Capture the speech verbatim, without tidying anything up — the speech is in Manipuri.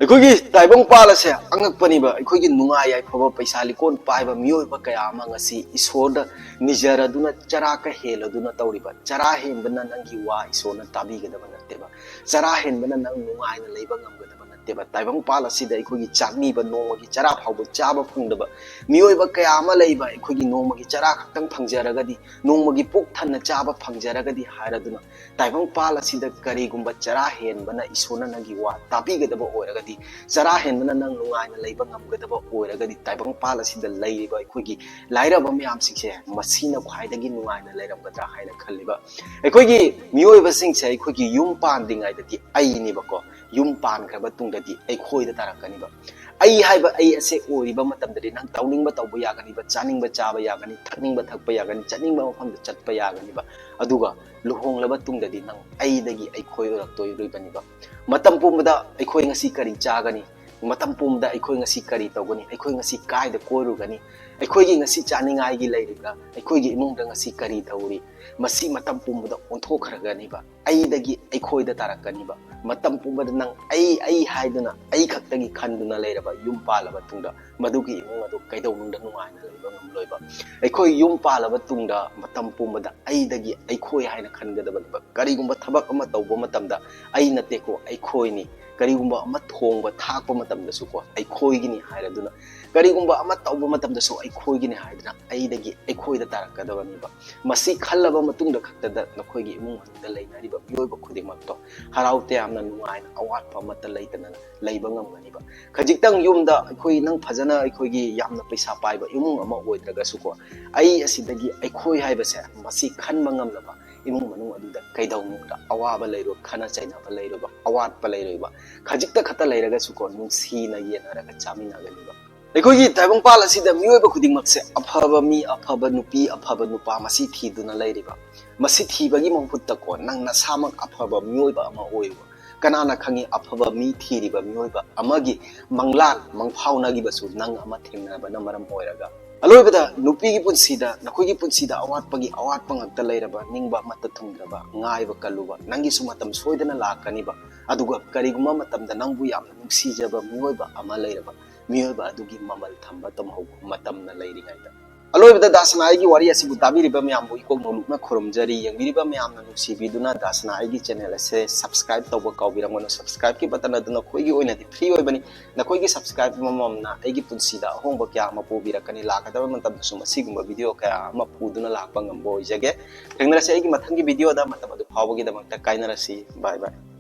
ꯑꯩꯈꯣꯏꯒꯤ ꯇꯥꯏꯕꯪꯄꯥꯜ ꯑꯁꯦ ꯑꯉꯛꯄꯅꯤꯕ꯫ ꯑꯩꯈꯣꯏꯒꯤ ꯅꯨꯡꯉꯥꯏ ꯌꯥꯏꯐꯕ, ꯄꯩꯁꯥ ꯂꯤꯀꯣꯟ ꯄꯥꯏꯕ ꯃꯤꯑꯣꯏꯕ ꯀꯌꯥ ꯑꯃ ꯉꯁꯤ ꯏꯁꯣꯔꯗ ꯅꯤꯖꯔꯗꯨꯅ, ꯆꯔꯥ ꯀ ꯍꯦꯜꯂꯗꯨꯅ ꯇꯧꯔꯤꯕ꯫ ꯆꯔꯥ ꯍꯦꯟꯕꯅ ꯅꯪꯒꯤ ꯋꯥ ꯏꯁꯣꯔꯅ ꯇꯥꯕꯤꯒꯗꯕ ꯅꯠꯇꯦꯕ꯫ ꯆꯔꯥ ꯍꯦꯟꯕꯅ ꯅꯪ ꯅꯨꯡꯉꯥꯏꯅ ꯂꯩꯕ ꯉꯝꯒꯗꯕ ꯅꯠꯇꯦꯕ꯫ ꯇꯥꯏꯕꯪꯄꯥꯜ ꯑꯁꯤꯗ ꯑꯩꯈꯣꯏꯒꯤ ꯆꯥꯛꯅꯤꯕ, ꯅꯣꯡꯃꯒꯤ ꯆꯔꯥ ꯐꯥꯎꯕ ꯆꯥꯕ ꯐꯪꯗꯕ ꯃꯤꯑꯣꯏꯕ ꯀꯌꯥ ꯑꯃ ꯂꯩꯕ꯫ ꯑꯩꯈꯣꯏꯒꯤ ꯅꯣꯡꯃꯒꯤ ꯆꯔꯥ ꯈꯛꯇꯪ ꯐꯪꯖꯔꯒꯗꯤ, ꯅꯣꯡꯃꯒꯤ ꯄꯨꯛ ꯊꯟꯅ ꯆꯥꯕ ꯐꯪꯖꯔꯒꯗꯤ ꯍꯥꯏꯔꯗꯨꯅ, ꯇꯥꯏꯕꯪꯄꯥꯜ ꯑꯁꯤꯗ ꯀꯔꯤꯒꯨꯝꯕ ꯆꯔꯥ ꯍꯦꯟꯕꯅ ꯏꯁꯣꯔꯅ ꯅꯪꯒꯤ ꯋꯥ ꯇꯥꯕꯤꯒꯗꯕ ꯑꯣꯏꯔꯒꯗꯤ, ꯆꯔꯥ ꯍꯦꯟꯕꯅ ꯅꯪ ꯅꯨꯡꯉꯥꯏꯅ ꯂꯩꯕ ꯉꯝꯒꯗꯕ ꯑꯣꯏꯔꯒꯗꯤ, ꯇꯥꯏꯕꯪꯄꯥꯜ ꯑꯁꯤꯗ ꯂꯩꯔꯤꯕ ꯑꯩꯈꯣꯏꯒꯤ ꯂꯥꯏꯔꯕ ꯃꯌꯥꯝꯁꯤꯡꯁꯦ ꯃꯁꯤꯅ ꯈ꯭ꯋꯥꯏꯗꯒꯤ ꯅꯨꯡꯉꯥꯏꯅ ꯂꯩꯔꯝꯒꯗ꯭ꯔꯥ ꯍꯥꯏꯅ ꯈꯜꯂꯤꯕ꯫ ꯑꯩꯈꯣꯏꯒꯤ ꯃꯤꯑꯣꯏꯕꯁꯤꯡꯁꯦ ꯑꯩꯈꯣꯏꯒꯤ ꯌꯨꯝ ꯄꯥꯟꯗ꯭ꯔꯤꯉꯩꯗꯗꯤ ꯑꯩꯅꯦꯕꯀꯣ, ꯌꯨꯝ ꯄꯥꯟꯈ꯭ꯔꯕ ꯇꯨꯡꯗꯗꯤ ꯑꯩꯈꯣꯏꯗ ꯇꯥꯔꯛꯀꯅꯤꯕ꯫ ꯑꯩ ꯍꯥꯏꯕ ꯑꯩ ꯑꯁꯦ ꯑꯣꯏꯔꯤꯕ ꯃꯇꯝꯗꯗꯤ ꯅꯪ ꯇꯧꯅꯤꯡꯕ ꯇꯧꯕ ꯌꯥꯒꯅꯤꯕ, ꯆꯥꯅꯤꯡꯕ ꯆꯥꯕ ꯌꯥꯒꯅꯤ, ꯊꯛꯅꯤꯡꯕ ꯊꯛꯄ ꯌꯥꯒꯅꯤ, ꯆꯠꯅꯤꯡꯕ ꯃꯐꯝꯗ ꯆꯠꯄ ꯌꯥꯒꯅꯤꯕ꯫ ꯑꯗꯨꯒ ꯂꯨꯍꯣꯡꯂꯕ ꯇꯨꯡꯗꯗꯤ ꯅꯪ ꯑꯩꯗꯒꯤ ꯑꯩꯈꯣꯏ ꯑꯣꯏꯔꯛꯇꯣꯏꯔꯤꯕꯅꯤꯕ꯫ ꯃꯇꯝ ꯄꯨꯝꯕꯗ ꯑꯩꯈꯣꯏ ꯉꯁꯤ ꯀꯔꯤ ꯆꯥꯒꯅꯤ, ꯃꯇꯝ ꯄꯨꯝꯕꯗ ꯑꯩꯈꯣꯏ ꯉꯁꯤ ꯀꯔꯤ ꯇꯧꯒꯅꯤ, ꯑꯩꯈꯣꯏ ꯉꯁꯤ ꯀꯥꯏꯗ ꯀꯣꯏꯔꯨꯒꯅꯤ, ꯑꯩꯈꯣꯏꯒꯤ ꯉꯁꯤ ꯆꯥꯅꯤꯡꯉꯥꯏꯒꯤ ꯂꯩꯔꯤꯕ꯭ꯔꯥ, ꯑꯩꯈꯣꯏꯒꯤ ꯏꯃꯨꯡꯗ ꯉꯁꯤ ꯀꯔꯤ ꯇꯧꯔꯤ, ꯃꯁꯤ ꯃꯇꯝ ꯄꯨꯝꯕꯗ ꯑꯣꯟꯊꯣꯛꯈ꯭ꯔꯒꯅꯤꯕ꯫ ꯑꯩꯗꯒꯤ ꯑꯩꯈꯣꯏꯗ ꯇꯥꯔꯛꯀꯅꯤꯕ꯫ ꯃꯇꯝ ꯄꯨꯝꯕꯗ ꯅꯪ ꯑꯩ, ꯑꯩ ꯍꯥꯏꯗꯨꯅ, ꯑꯩ ꯈꯛꯇꯒꯤ ꯈꯟꯗꯨꯅ ꯂꯩꯔꯕ ꯌꯨꯝ ꯄꯥꯜꯂꯕ ꯇꯨꯡꯗ, ꯃꯗꯨꯒꯤ ꯏꯃꯨꯡ ꯑꯗꯨ ꯀꯩꯗꯧꯅꯨꯡꯗ ꯅꯨꯡꯉꯥꯏꯅ ꯂꯩꯕ ꯉꯝꯂꯣꯏꯕ꯫ ꯑꯩꯈꯣꯏ ꯌꯨꯝ ꯄꯥꯜꯂꯕ ꯇꯨꯡꯗ ꯃꯇꯝ ꯄꯨꯝꯕꯗ ꯑꯩꯗꯒꯤ ꯑꯩꯈꯣꯏ ꯍꯥꯏꯅ ꯈꯟꯒꯗꯕꯅꯦꯕ꯫ ꯀꯔꯤꯒꯨꯝꯕ ꯊꯕꯛ ꯑꯃ ꯇꯧꯕ ꯃꯇꯝꯗ ꯑꯩ ꯅꯠꯇꯦꯀꯣ, ꯑꯩꯈꯣꯏꯅꯤ꯫ ꯀꯔꯤꯒꯨꯝꯕ ꯑꯃ ꯊꯣꯡꯕ ꯊꯥꯛꯄ ꯃꯇꯝꯗꯁꯨꯀꯣ, ꯑꯩꯈꯣꯏꯒꯤꯅꯤ ꯍꯥꯏꯔꯗꯨꯅ, ꯀꯔꯤꯒꯨꯝꯕ ꯑꯃ ꯇꯧꯕ ꯃꯇꯝꯗꯁꯨ ꯑꯩꯈꯣꯏꯒꯤꯅꯤ ꯍꯥꯏꯗꯨꯅ ꯑꯩꯗꯒꯤ ꯑꯩꯈꯣꯏꯗ ꯇꯥꯔꯛꯀꯗꯕꯅꯦꯕ꯫ ꯃꯁꯤ ꯈꯜꯂꯕ ꯃꯇꯨꯡꯗ ꯈꯛꯇꯗ ꯅꯈꯣꯏꯒꯤ ꯏꯃꯨꯡ ꯃꯅꯨꯡꯗ ꯂꯩꯅꯔꯤꯕ ꯃꯤꯑꯣꯏꯕ ꯈꯨꯗꯤꯡꯃꯛꯇꯣ ꯍꯔꯥꯎ ꯇꯌꯥꯝꯅ, ꯅꯨꯡꯉꯥꯏꯅ, ꯑꯋꯥꯠꯄ ꯑꯃꯠꯇ ꯂꯩꯇꯅ ꯂꯩꯕ ꯉꯝꯒꯅꯤꯕ꯫ ꯈꯖꯤꯛꯇꯪ ꯌꯨꯝꯗ ꯑꯩꯈꯣꯏ, ꯅꯪ ꯐꯖꯅ ꯑꯩꯈꯣꯏꯒꯤ ꯌꯥꯝꯅ ꯄꯩꯁꯥ ꯄꯥꯏꯕ ꯏꯃꯨꯡ ꯑꯃ ꯑꯣꯏꯗ꯭ꯔꯒꯁꯨꯀꯣ, ꯑꯩ ꯑꯁꯤꯗꯒꯤ ꯑꯩꯈꯣꯏ ꯍꯥꯏꯕꯁꯦ ꯃꯁꯤ ꯈꯟꯕ ꯉꯝꯂꯕ ꯏꯃꯨꯡ ꯃꯅꯨꯡ ꯑꯗꯨꯗ ꯀꯩꯗꯧꯅꯨꯡꯗ ꯑꯋꯥꯕ ꯂꯩꯔꯣꯏ, ꯈꯠꯅ ꯆꯩꯅꯕ ꯂꯩꯔꯣꯏꯕ, ꯑꯋꯥꯠꯄ ꯂꯩꯔꯣꯏꯕ꯫ ꯈꯖꯤꯛꯇ ꯈꯛꯇ ꯂꯩꯔꯒꯁꯨꯀꯣ, ꯅꯨꯡꯁꯤꯅ ꯌꯦꯟꯅꯔꯒ ꯆꯥꯃꯤꯟꯅꯒꯅꯤꯕ꯫ ꯑꯩꯈꯣꯏꯒꯤ ꯇꯥꯏꯕꯪꯄꯥꯜ ꯑꯁꯤꯗ ꯃꯤꯑꯣꯏꯕ ꯈꯨꯗꯤꯡꯃꯛꯁꯦ ꯑꯐꯕ ꯃꯤ, ꯑꯐꯕ ꯅꯨꯄꯤ, ꯑꯐꯕ ꯅꯨꯄꯥ ꯃꯁꯤ ꯊꯤꯗꯨꯅ ꯂꯩꯔꯤꯕ꯫ ꯃꯁꯤ ꯊꯤꯕꯒꯤ ꯃꯍꯨꯠꯇꯀꯣ, ꯅꯪ ꯅꯁꯥꯃꯛ ꯑꯐꯕ ꯃꯤꯑꯣꯏꯕ ꯑꯃ ꯑꯣꯏꯌꯨ꯫ ꯀꯅꯥꯅ ꯈꯪꯉꯤ, ꯑꯐꯕ ꯃꯤ ꯊꯤꯔꯤꯕ ꯃꯤꯑꯣꯏꯕ ꯑꯃꯒꯤ ꯃꯪꯂꯥꯟ ꯃꯪꯐꯥꯎꯅꯈꯤꯕꯁꯨ ꯅꯪ ꯑꯃ ꯊꯦꯡꯅꯕꯅ ꯃꯔꯝ ꯑꯣꯏꯔꯒ꯫ ꯑꯂꯣꯏꯕꯗ, ꯅꯨꯄꯤꯒꯤ ꯄꯨꯟꯁꯤꯗ, ꯅꯈꯣꯏꯒꯤ ꯄꯨꯟꯁꯤꯗ ꯑꯋꯥꯠꯄꯒꯤ ꯑꯋꯥꯠꯄ ꯉꯥꯛꯇ ꯂꯩꯔꯕ, ꯅꯤꯡꯕ ꯑꯃꯠꯇ ꯊꯨꯡꯗ꯭ꯔꯕ, ꯉꯥꯏꯕ ꯀꯜꯂꯨꯕ, ꯅꯪꯒꯤꯁꯨ ꯃꯇꯝ ꯁꯣꯏꯗꯅ ꯂꯥꯛꯀꯅꯤꯕ꯫ ꯑꯗꯨꯒ ꯀꯔꯤꯒꯨꯝꯕ ꯃꯇꯝꯗ ꯅꯪꯕꯨ ꯌꯥꯝꯅ ꯅꯨꯡꯁꯤꯖꯕ ꯃꯤꯑꯣꯏꯕ ꯑꯃ ꯂꯩꯔꯕ, ꯃꯤꯑꯣꯏꯕ ꯑꯗꯨꯒꯤ ꯃꯃꯜ ꯊꯝꯕ ꯇꯝꯍꯧ, ꯃꯇꯝꯅ ꯂꯩꯔꯤꯉꯩꯗ꯫ ꯑꯂꯣꯏꯕꯗ, ꯗꯥ ꯁꯅꯥ ꯑꯩꯒꯤ ꯋꯥꯔꯤ ꯑꯁꯤꯕꯨ ꯇꯥꯕꯤꯔꯤꯕ ꯃꯌꯥꯝꯕꯨ ꯏꯀꯣꯛ ꯅꯧꯂꯨꯛꯅ ꯈꯨꯔꯨꯝꯖꯔꯤ꯫ ꯌꯦꯡꯕꯤꯔꯤꯕ ꯃꯌꯥꯝꯅ ꯅꯨꯡꯁꯤꯕꯤꯗꯨꯅ ꯗꯥ ꯁꯅꯥ ꯑꯩꯒꯤ channel ꯑꯁꯦ subscribe ꯇꯧꯕ ꯀꯥꯎꯕꯤꯔꯝꯒꯅꯨ꯫ Subscribe ꯀꯤ button ꯑꯗꯨ ꯅꯈꯣꯏꯒꯤ ꯑꯣꯏꯅꯗꯤ free ꯑꯣꯏꯕꯅꯤ꯫ ꯅꯈꯣꯏꯒꯤ subscribe ꯑꯃꯃꯝꯅ ꯑꯩꯒꯤ ꯄꯨꯟꯁꯤꯗ ꯑꯍꯣꯡꯕ ꯀꯌꯥ ꯑꯃ ꯄꯨꯕꯤꯔꯛꯀꯅꯤ꯫ ꯂꯥꯛꯀꯗꯕ ꯃꯇꯝꯗꯁꯨ ꯃꯁꯤꯒꯨꯝꯕ video ꯀꯌꯥ ꯑꯃ ꯄꯨꯗꯨꯅ ꯂꯥꯛꯄ ꯉꯝꯕ ꯑꯣꯏꯖꯒꯦ꯫ ꯊꯦꯡꯅꯔꯁꯤ ꯑꯩꯒꯤ ꯃꯊꯪꯒꯤ video ꯗ꯫ ꯃꯇꯝ ꯑꯗꯨ ꯐꯥꯎꯕꯒꯤꯗꯃꯛꯇ ꯀꯥꯏꯅꯔꯁꯤ꯫ Bye bye꯫